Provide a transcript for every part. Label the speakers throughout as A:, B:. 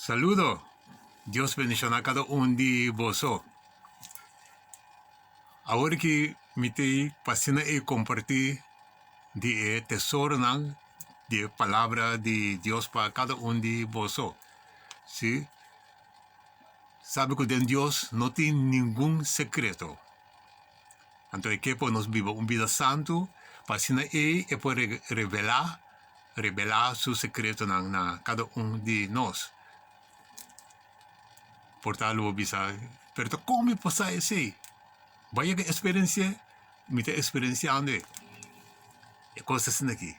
A: Saludo! Dios bendiciona cada un di boso. Awor ki mi t'ei pa asina ei comparti di e tesoronan di e palabra di Dios pa cada un di boso. Si, sabi cu den Dios no tin ningun secreto. Anto e ke pa nos biba un bida santu pa asina ei e por revelá rebelá su sekretonan na kada un di nos. Por ta lo bo bisa, pero ta kon mi por sa esei? Bo a yega eksperensi'é? Mi ta eksperensiando e. E kos ta asina aki,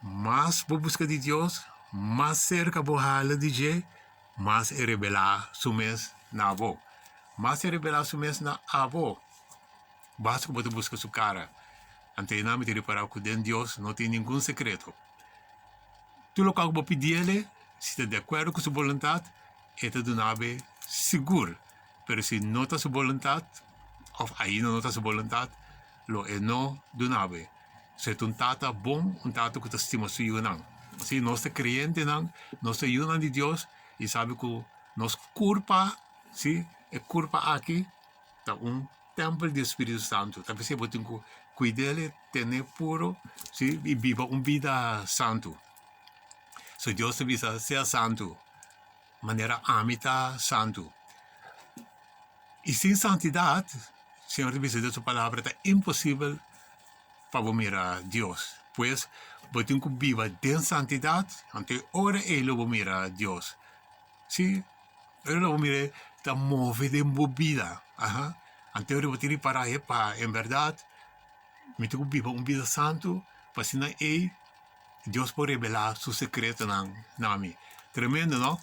A: mas bo buska di Dios, mas serka bo hala di dje, mas e rebelá su mes na bo. Mas e rebelá su mes na abo. Basta ku bo ta buska su kara. Anto e nan mi ta ripará ku den Dios no tin ningun sekreto. Tur lokual ku bo pidi el, si ta di akuerdo ku su boluntat, e ta duna bo sigur. Pero si no ta su boluntat, òf ainda no ta su boluntat, lo e no duna bo. So e ta un tata bon, un tata ku ta stima su yunan. Si nos ta kreyentenan, nos ta yunan di Dios i sabi ku nos kurpa, si, e kurpa aki ta un tèmpel di e Spiritu Santu. Ta p'esei bo tin ku kuid'el, ten'é puro, si, i biba un bida santu. So Dios ta bisa, Sea santu, manera ami ta santu. I sin santidat, Señor ta bisa den su palabra, ta imposibel pa bo mira Dios. Pues, bo tin ku biba den santidat, anto e ora ei lo bo mira Dios. Sí, ora lo bo mir'é ta move den bo bida. Aha. Anto ora bo tin ripará, epa, en bèrdat mi tin ku biba un bida santu pa asina ei Dios por revelá su sekretonan na mi. Tremendo, no?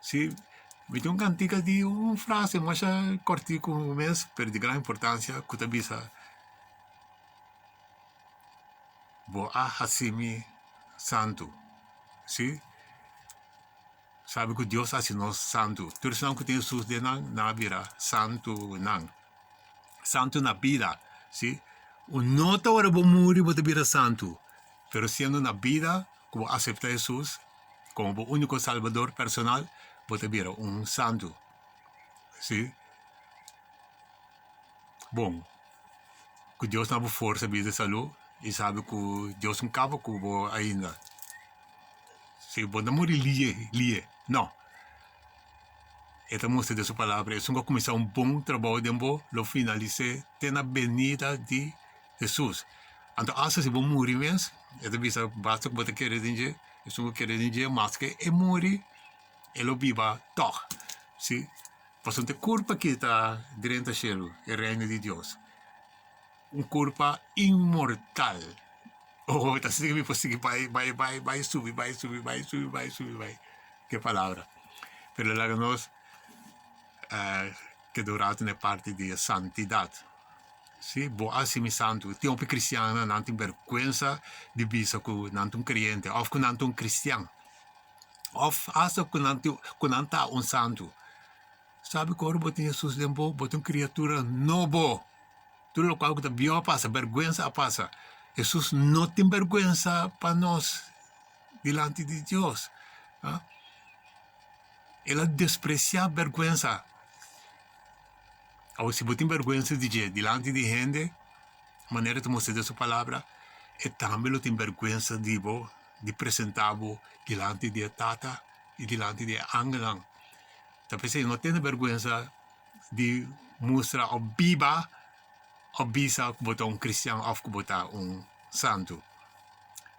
A: Sí, mi tin un kantika di un frase masha kòrtiku mes, pero di gran importansia ku ta bisa, Bo a hasi mi santu. Sí, sabi ku Dios a hasi nos santu. Tur esnan ku tin Hesus den nan, nan a bira santunan. Santu na bida, sí. No ta ora bo muri bo ta bira santu, pero siendo na bida ku bo aseptá Hesus komo bo úniko Salbador personal, bo ta bira un santu. Sí. Bon, ku Dios na bo forsa bida salú i sabi ku Dios no kaba ku bo ainda. Si bo ta muri lihe lihe, no. E ta mustra den su palabra, esun ku a kuminsá un bon trabou den bo lo finalis'é te na benida di Hesus. Anto asta si bo muri mes, e ta bisa basta ku bo ta kere den dje, esun ku kere den dje maske e muri, e lo biba tòg. Si, pasobra e kurpa aki ta drenta shelu, e Reino di Dios. Un kurpa inmortal. Oh, ta sinti ku mi por sigui bai, bai, bai, bai, subi, bai, subi, bai, subi, bai, subi, bai. Ke palabra. Pero laga nos keda un ratu na e parti di e santidat. Si, bo a hasi mi santu. Tin hopi kristiannan nan tin bèrgwensa di bisa ku nan ta un kreyente òf ku nan ta un kristian òf asta ku nan tin ku nan ta un santu. Sabi ku ora bo tin Hesus den bo, bo ta un kriatura nobo. Tur lokual ku ta bieu a pasa, bèrgwensa a pasa. Hesus no tin bèrgwensa pa nos dilanti di Dios. El a despresiá bèrgwensa. Awor si bo tin bèrgwensa di dje dilanti di hende, manera ta mustra den su palabra, e tambe lo tin bèrgwensa di bo di presentá bo dilanti di e Tata i dilanti di e angelnan. Ta p'esei no tene bèrgwensa di mustra òf biba òf bisa ku bo ta un kristian òf ku bo ta un santu.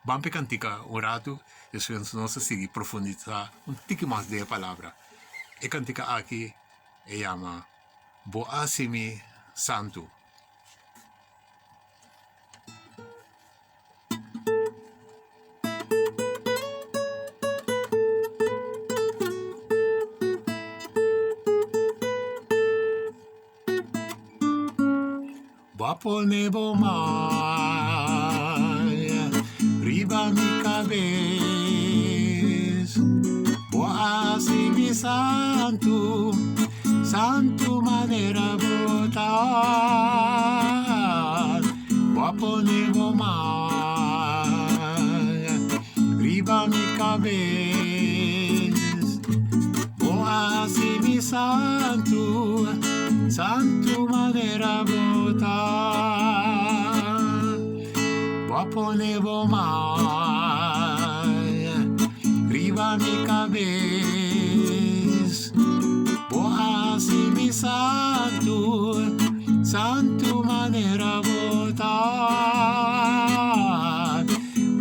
A: Ban p'e kantika un ratu, despues nos ta sigui profundisá un tiki mas den e palabra. E kantika aki e yama Bo a hasi mi santu. Bo a pone bo man riba mi kabes, bo a hasi mi santu, santu manera bo ta. Bo a pone bo man riba mi kabes. a hasi mi santu, santu manera bo ta. Bo a pone bo man riba mi kabes. Bo a hasi mi santu, santu manera bo ta.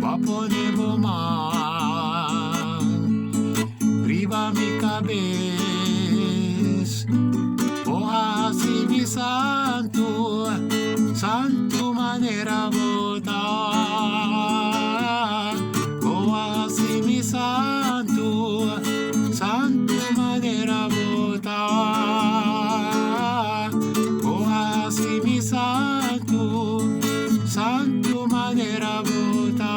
A: Bo a pone bo man riba mi kabes. Bo a hasi mi santu, santu manera bo ta. Bo a hasi mi santu, santu manera bo ta. Bo a hasi mi santu, santu manera bo ta.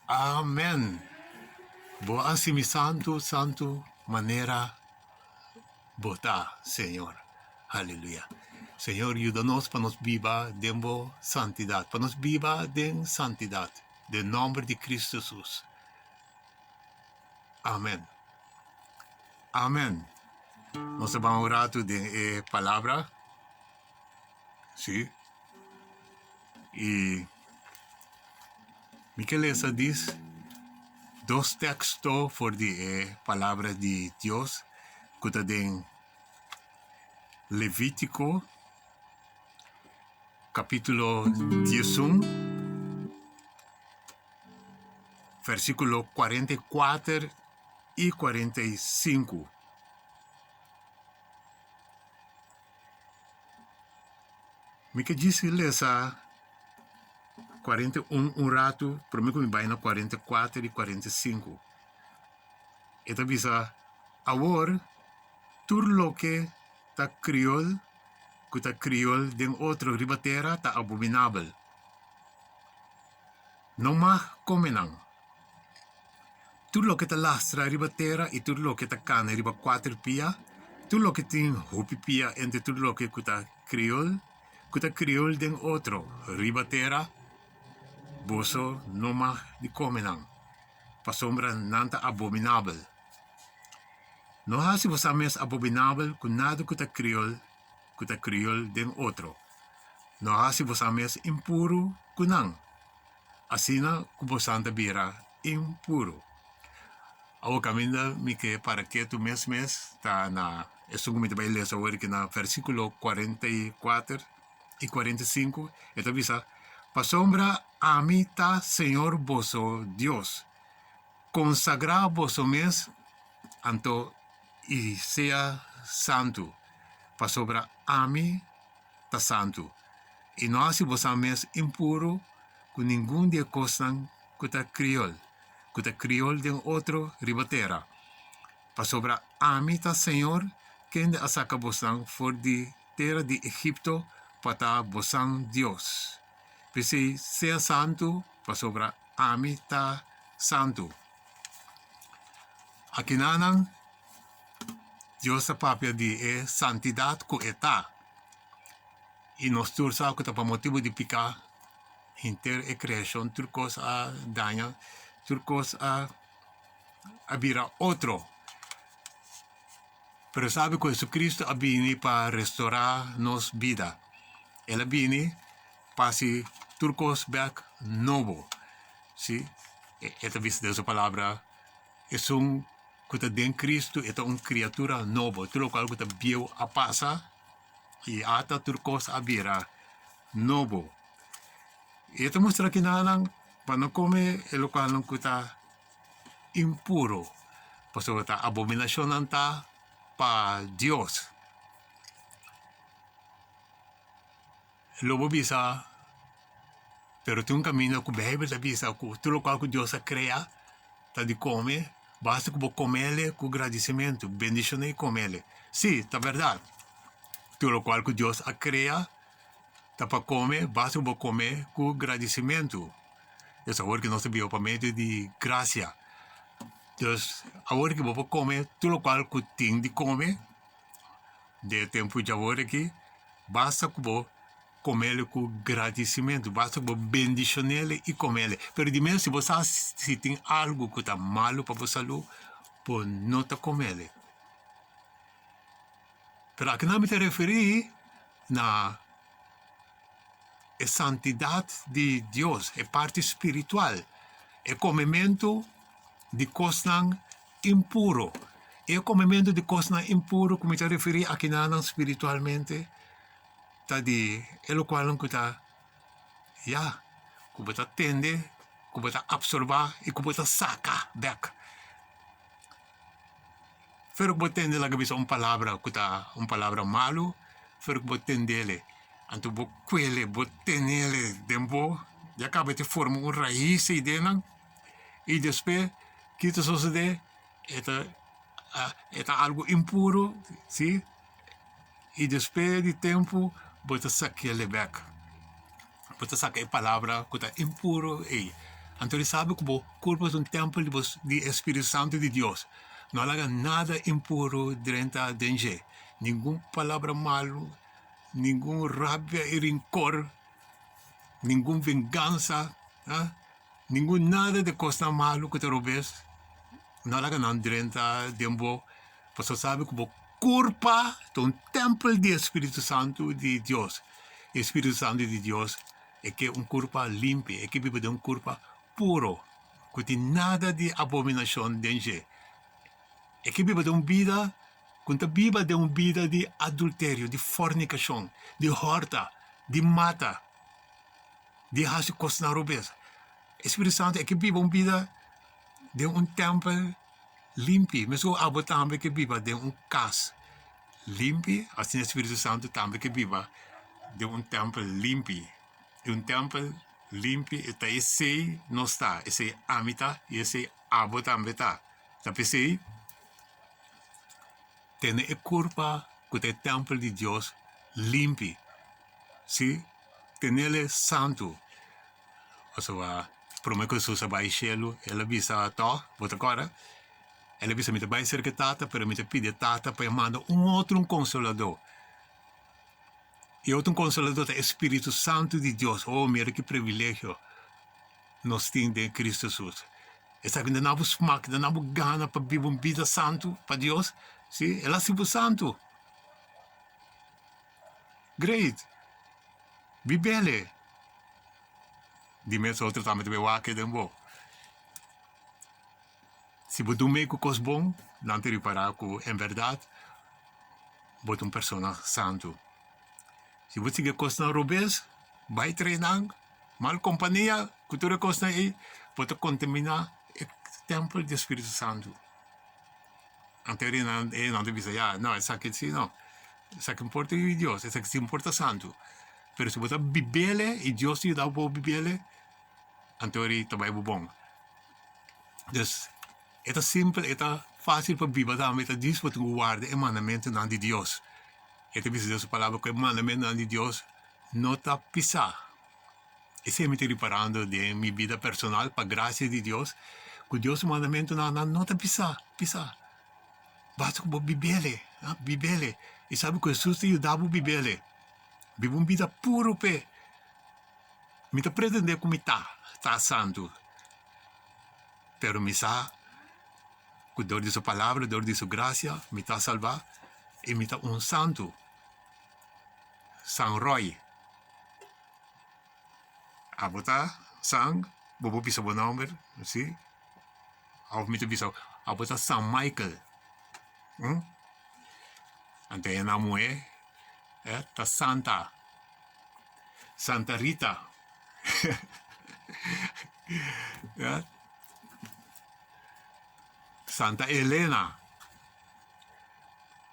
A: Amen. Bo a hasi mi santu, santu manera bo ta, Señor. Aleluya. Señor, yuda nos pa nos biba den bo santidad, pa nos biba den santidad, den nomber di Cristo Jesus. Amen. Amen. Nos ta ban un ratu den e palabra. Sí. I mi ke lesa dis dos teksto for di e Palabra di Dios ku ta den Levítiko kapítulo diesun versíkulo 44 i 45. Mi ke djis lesa 41 un ratu prome ku mi bai na 44 i 45. E ta bisa, Awor tur loke ta kriol ku ta kriol den otro riba tera ta abominabel. No mag kome nan. Tur loke ta lastra riba tera i tur loke ta kana riba kuater pia, tur loke tin hopi pia entre tur loke ku ta kriol, ku ta kriol den otro riba tera, boso no mag di kome nan, pasobra nan ta abominabel. No hasi boso mes abominabel ku nada ku ta kriol, ku ta kriol den otro. No hasi boso mes impuru ku nan. Asina ku bosan ta bira impuru. Awor kaminda mi ke para ketu mes mes ta na esun ku mi ta bai lesa awor aki na versíkulo 44 i 45, e ta bisa, Pasobra ami ta Señor boso Dios, konsagrá boso mes anto i sea santu, pasobra ami ta santu, i no hasi bosan mes impuru ku ningun di e kosnan ku ta kriol, ku ta kriol den otro riba tera. Pasobra ami ta señor, kende a saka bosan for di tera di Egipto pa ta bosan Dios. P'esei sea santu, pasobra ami ta santu. Akinanan Dios ta papia di e santidat ku e ta. I nos tur sa ku ta pa motibu di piká henter e kreashon tur kos a daña, tur kos a a bira otro. Pero sabi ku Hesukristu a bini pa restorá nos bida. El a bini pa hasi tur kos bèk nobo. Sí, e ta bisa den su palabra. Esun ku ta den Kristu e ta un kriatura nobo, tur lokual ku ta bieu a pasa i ata tur kos a bira nobo. E ta mustra kinanan pa no kome e lokualnan ku ta impuro, pasobra ta abominashonnan ta pa Dios. Lo bo bisa, pero tin un kaminda ku Beibel ta bisa ku tur lokual ku Dios a krea ta di kome, basta ku bo komele ku gradisimentu, bendishona i komele. Sí, ta bèrdat. Tur lokual ku Dios a krea ta pa kome, basta ku bo kome ku gradisimentu. Es awor ku nos ta biba pa medio di grasia. Dus, awor ku bo por kome tur lokual ku tin di kome, den e tempu djawor aki, basta ku bo. komele ku gradisimentu, basta ku bo bendishonele i komele. Pero di mes si bo sa si tin algu ku ta malu pa bo salú, bo no ta komele. Pero akinan mi ta referí na e santidat di Dios, e parti spiritual, e komementu di kosnan impuro. E komementu di kosnan impuro ku mi ta referí akinanan spiritualmente ta di e lokualnan ku ta ya, ku bo ta tende, ku bo ta apsorbá i ku bo ta saka bèk. Pero ku bo tende laga bisa un palabra ku ta un palabra malu, pero ku bo tendele, anto bo kuele, bo tenele den bo, ya kaba e ta forma un rais ei den nan, i despues ki ta sosode? E ta e ta algu impuru, si, i despues di tempu bo ta sakele bek. Bo ta saka e palabra ku ta impuru ei. Anto di sabi ku bo kurpo ta un tèmpel di bo di e Spiritu Santu di Dios. No a laga nada impuru drenta den dje, ningun palabra malu, ningun rabia i rinkor, ningun vengansa, ningun nada di kosnan malu ku ta robes, no a laga nan drenta den bo. Pasobra sabi ku bo kurpa ta un tèmpel di e Spiritu Santu di Dios. E Spiritu Santu di Dios e ke un kurpa limpi, e ke biba den un kurpa puro, ku tin nada di abominashon den dje. E ke biba den un bida ku no ta biba den un bida di adulterio, di fornikashon, di hòrta, di mata, di hasi kosnan robes. E Spiritu Santu e ke biba un bida den un tèmpel. Limpi, mesku abo tambe ke biba den un kas limpi, asina e Spiritu Santu tambe ke biba den un tèmpel limpi. I un tèmpel limpi e ta esei nos ta, esei ami ta i esei abo tambe ta. Ta p'esei tene e kurpa ku ta e tèmpel di Dios limpi, si, tenele santu. Pasobra prome ku Hesus a bai shelu, el a bisa tò, bo ta kòrda? El a bisa, Mi ta bai serka e Tata, pero mi ta pidi e Tata pa e manda un otro un Konsoladó. E otro un Konsoladó ta e Spiritu Santu di Dios. Oh, mira ki privilegio nos tin den Kristu Hesus. Esaki ta duna bo smak, ta duna bo gana pa biba un bida santu pa Dios. Sí, el a hasi bo santu. Great! Bibele! Di mes otro tambe ta bay wak den bo. Si bo dun ku kos bon, nan ta ripara ku en bèrdat bo ta un persona santu. Si bo sigui e kosnan robes, bai trae nan mal kompania ku tur e kosnan ei, bo ta kontaminá e tèmpel di e spiritu santu. Anto e nan ta bisa, ya, no, esaki si no, esaki no por ta di Dios, esaki si no por ta santu. Pero si bo ta bibele i Dios ta yuda bo bibele, anto eri ta bai bo bon. Dus, e ta simpel, e ta fásil pa biba tambe, ta djis bo tin ku warda e mandamentunan di Dios. E ta bisa den su palabra ku e mandamentunan di Dios no ta pisá. Esei mi ta riparando den mi bida personal, pa grasia di Dios, ku Dios su mandamentunan nan no ta pisá, pisá. Basta ku bo bibele, bibele. I sabi ku Hesus ta yuda bo bibele. Biba un bida puru p'e. Mi ta pretendé ku mi ta, ta santu. Pero mi sa ku dor di su palabra, dor di su grasia, mi ta salbá i mi ta un santu. San Roy. Abo ta San, bo por bisa bo nòmber, si. Òf mi ta bisa abo ta San Michael. Anto e nan muhé ta Santa, Santa Rita. Santa Elena.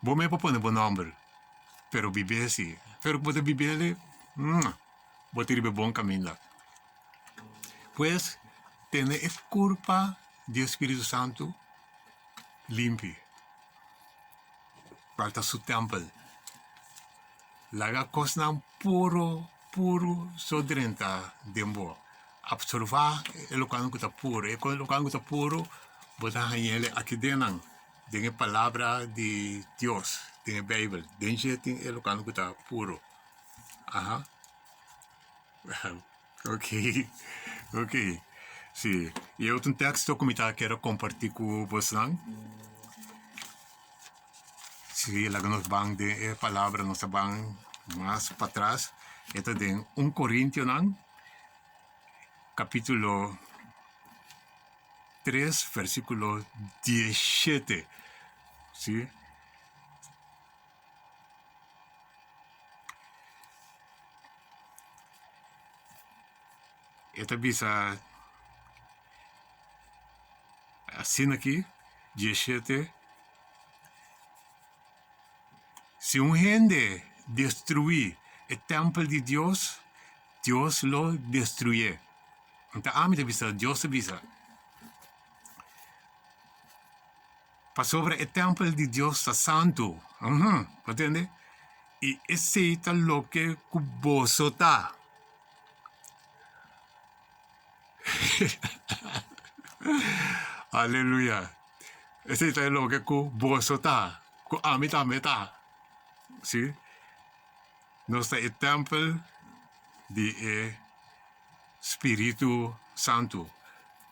A: Bo mes por pone bo nòmber, pero bib'é si. Pero ku bo ta bib'é li, bo ta riba e bon kaminda. Pues, tene e kurpa di e Spiritu Santu limpi, kual ta su tèmpel. Laga kosnan puro, puru so drenta den bo. Apsorbá e lokual ku ta puru. E lokual ku ta puru bo ta haña el aki den nan, den e palabra di Dios, den e Beibel. Den dje tin e lokual ku ta puru. Aha. Ok, ok. Sí, i e otro un teksto ku mi ta kere kompartí ku bosnan. Sí, laga nos ban den e palabra, nos ta ban mas patras. E ta den un Korintionan, kapítulo tres, versíkulo diesshete. Sí. E ta bisa asina aki, diesshete, Si un hende destruí e tèmpel di Dios, Dios lo destruyé. Nta ami ta bisa, Dios ta bisa. Pasobra e tèmpel di Dios ta santu. Uhum, bo tende? I esei ta loke ku boso ta. Aleluya! Esei ta e loke ku boso ta, ku ami tambe ta. Sí, nos ta e tèmpel di e Spiritu Santu.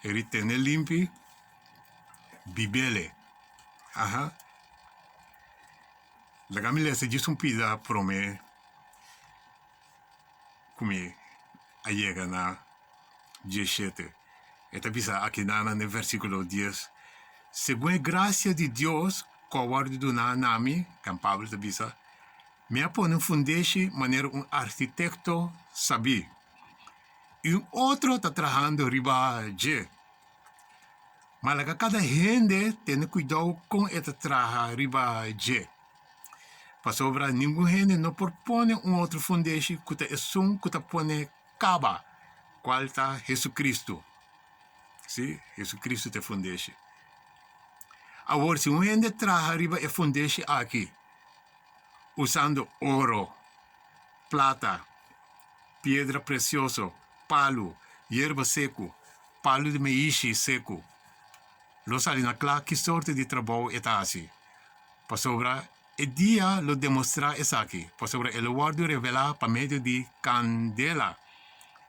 A: E ri tene limpi. Bibele. Aha. Laga mi lesa djis un pida prome ku mi a yega na diesshete. E ta bisa akinan den versikulo dies, Segun e grasia di Dios ku a wòrdu duná na mi, kan Pablo ta bisa, mi a pone un fundeshi manera un arkitekto sabí, i un otro ta trahando riba dje. Ma laga kada hende tene kuidou kon e ta traha riba dje, pasobra ningun hende no por pone un otro fundeshi ku ta esun ku ta pone kaba, kual ta Hesukristu. Sí, Hesukristu ta e fundeshi. Awor, si un hende traha riba e fundeshi aki usando oro, plata, piedra presioso, palu, yerba seku, Palu di meishi seku lo sali na kla ki sorte di trabou e ta hasi, pasobra e dia lo demostrá esaki, pasobra e lo wòrdu revelá pa medio di kandela,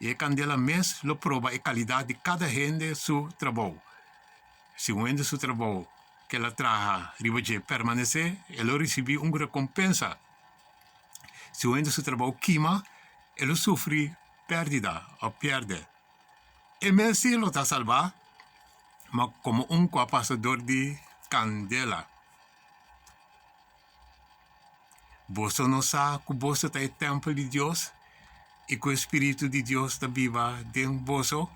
A: i e kandela mes lo proba e kalidat di kada hende su trabou. Si un hende su trabou ku el a traha riba dje permanesé, e lo risibí un rekompensa. Si un hende su trabou kima, e lo sufri pèrdida òf pièrdè. E mes sí lo ta salbá, ma komo un ku a pasa dor di kandela. Boso no sa ku boso ta e tèmpel di Dios i ku e spiritu di Dios ta biba den boso?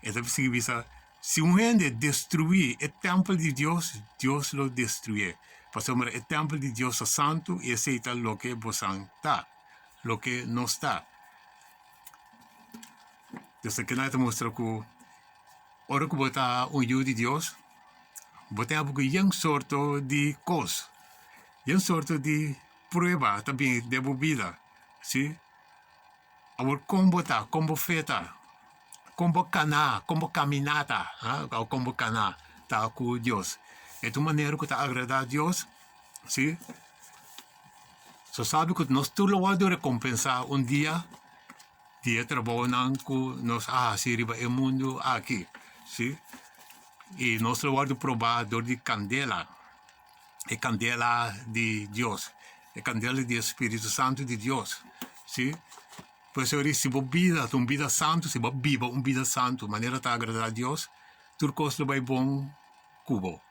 A: E ta sigui bisa, Si un hende destruí e tèmpel di Dios, Dios lo destruyé, pasobra e tèmpel di Dios ta santu i esei ta loke bosan ta. Loke nos ta. Des aki ta mustra ku ora ku bo ta un yu di Dios, bo tin ku yen sorto di kos, yen sorto di prueba ta bini den bo bida, si. Awor kon bo ta, kon bo fe ta, kon bo kana, kon bo kaminá ta, òf kon bo kana ta ku Dios. E ta un manera ku ta agradá Dios, si. So sabi ku nos tur lo wòrdu rekompensá un dia di e trabounan ku nos a hasi riba e mundu aki, si. I nos lo wòrdu probá dor di kandela, e kandela di Dios, e kandela di e Spiritu Santu di Dios, si. Por eso si bo bida ta un bida santu, si bo biba un bida santu manera ta agradá Dios, tur kos lo bai bon ku bo.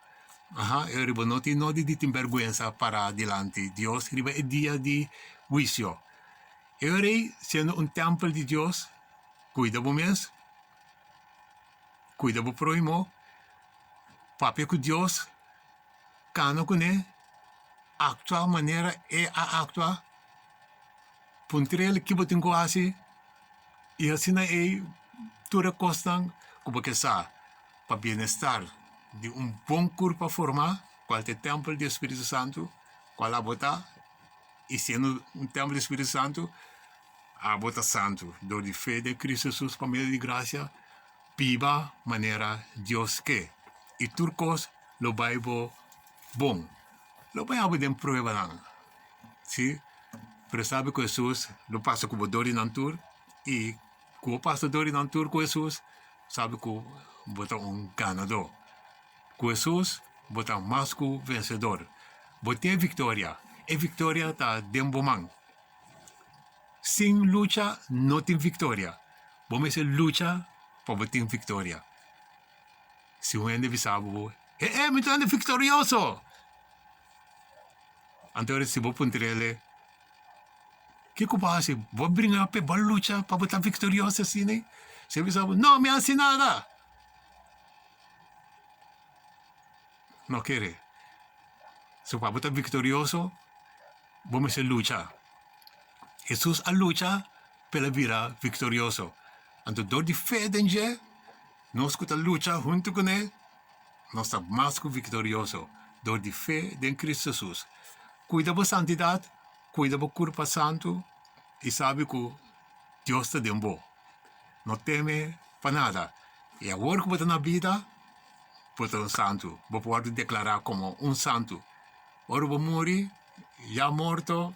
A: Aha, e riba no tin nodi di tin bèrgwensa pará dilanti Dios riba e dia di huisio. E ora ei, siendo un tèmpel di Dios, kuida bo mes, kuida bo próhimo, papia ku Dios, kana kuné, aktua manera e a aktua, puntr'el ki bo tin ku hasi, i asina ei tur e kosnan ku bo ke sa pa bienestar di un bon kurpa formá, kual ta e tèmpel di e Spiritu Santu, kual abo ta, i siendo un tèmpel di e Spiritu Santu, abo ta santu dor di fe den Kristu Hesus pa medio di grasia, biba manera Dios ke, i tur kos lo bai bo bon. Lo bai abo den pruebanan, si. Pero sabi ku Hesus lo pasa ku bo dor di nan tur i ku bo pasa dor di nan tur ku Hesus, sabi ku bo ta un ganadó. Ku Hesus bo ta mas ku vensedor. Bo tin e viktoria. E viktoria ta den bo man. Sin lucha no tin viktoria. Bo mester lucha pa bo tin viktoria. Si un hende bisa bo, E e, mi ta hende viktorioso! Anto si bo puntr'el, Kiko bo hasi? Bo bringa p'e, bo lucha pa bo ta viktorioso asina? Si e bisa bo, No, mi a hasi nada! No kere. So pa bo ta viktorioso, bo mester lucha. Hesus a lucha pa el a bira viktorioso. Anto dor di fe den dje, nos ku ta lucha huntu kuné, nos ta mas ku viktorioso dor di fe den Kristu Hesus. Kuida bo santidat, kuida bo kurpa santu i sabi ku Dios ta den bo. No teme pa nada. I awor ku bo ta na bida, bo ta un santu. Bo por wòrdu deklará komo un santu. Ora bo muri, ya morto,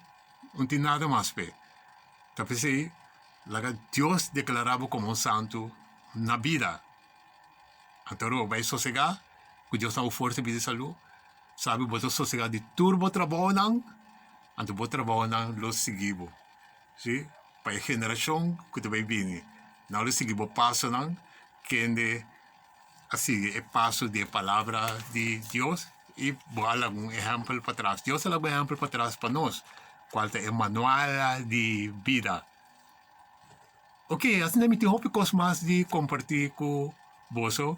A: no tin nada mas p'e. Ta p'esei, laga Dios deklará bo komo un santu na bida. Anto ora bo bai sosegá, ku Dios ta bo forsa bida i salú, sabi bo ta sosegá di tur bo trabounan, anto bo trabounan lo sigui bo. Sí, pa e generashon ku ta bai bini, nan lo sigui bo pasonan, kende a sigui e paso di e palabra di Dios i bo a laga un ehèmpel patras. Dios a laga un ehèmpel patras pa nos, kual ta e manual di bida. Oke, asina mi tin hopi kos mas di kompartí ku boso.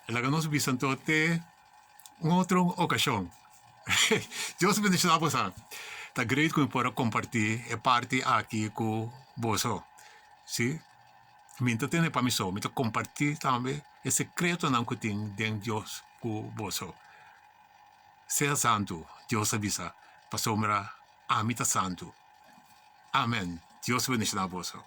A: Laga nos bisa anto te un otro okashon. Dios bendishoná boso. Ta great ku mi por a kompartí e parti aki ku boso. Sí. Mi ta tene pa mi so, mi ta kompartí tambe e sekretonan ku tin den Dios ku boso. Sea santu, Dios a bisa, pasobra ami ta santu. Amen. Dios bendishoná boso.